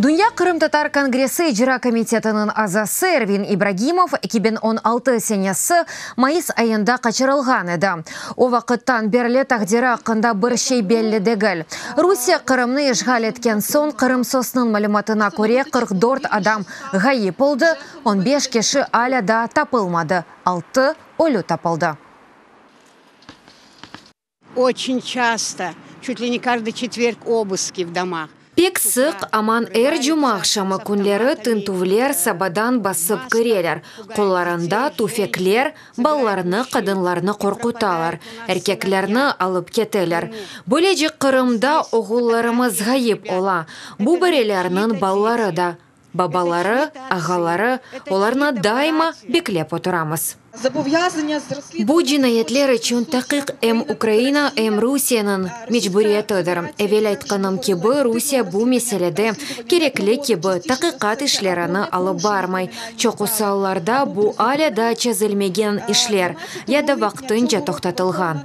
Dünya qırımtatar kongressi icra komitetiniñ azası Ervin İbragimov 2016 senesi mayıs ayında qaçırılğan edi. O vaqıttan berli taqdiri aqqında bir şey belli degil. Rusiye Qırımnı işğal etken soñ Krımsosnıñ malümatına köre 44 adam ğayıp oldı, on beş kişi alâ daa tapılmadı, altı ölü tapıldı. Oçün çasto, çut li ne každıy çetverg obıski v domah. Pek sıq, aman er cumaaqşamı künleri tintüvler sabadan basıp kireler. Qollarında tüfekler, balalarnı, qadınlarnı qorqutalar, erkeklerni alıp keteler. Böylece Qırımda oğullarımız ğayıp ola, bu birileriniñ balaları da. Babaları, ağaları, olarnı daima beklep oturamız. Bu cinayetler içün taqiq em Ukraina, em Rusiyeniñ mecburiyetidir. Evel aytqanım kibi, Rusiye bu meselede kerekli kibi taqiqat işlerini alıp barmay. Çoqusı allarda bu alâ daa çezilmegen işler ya da vaqtınca toqtatılğan.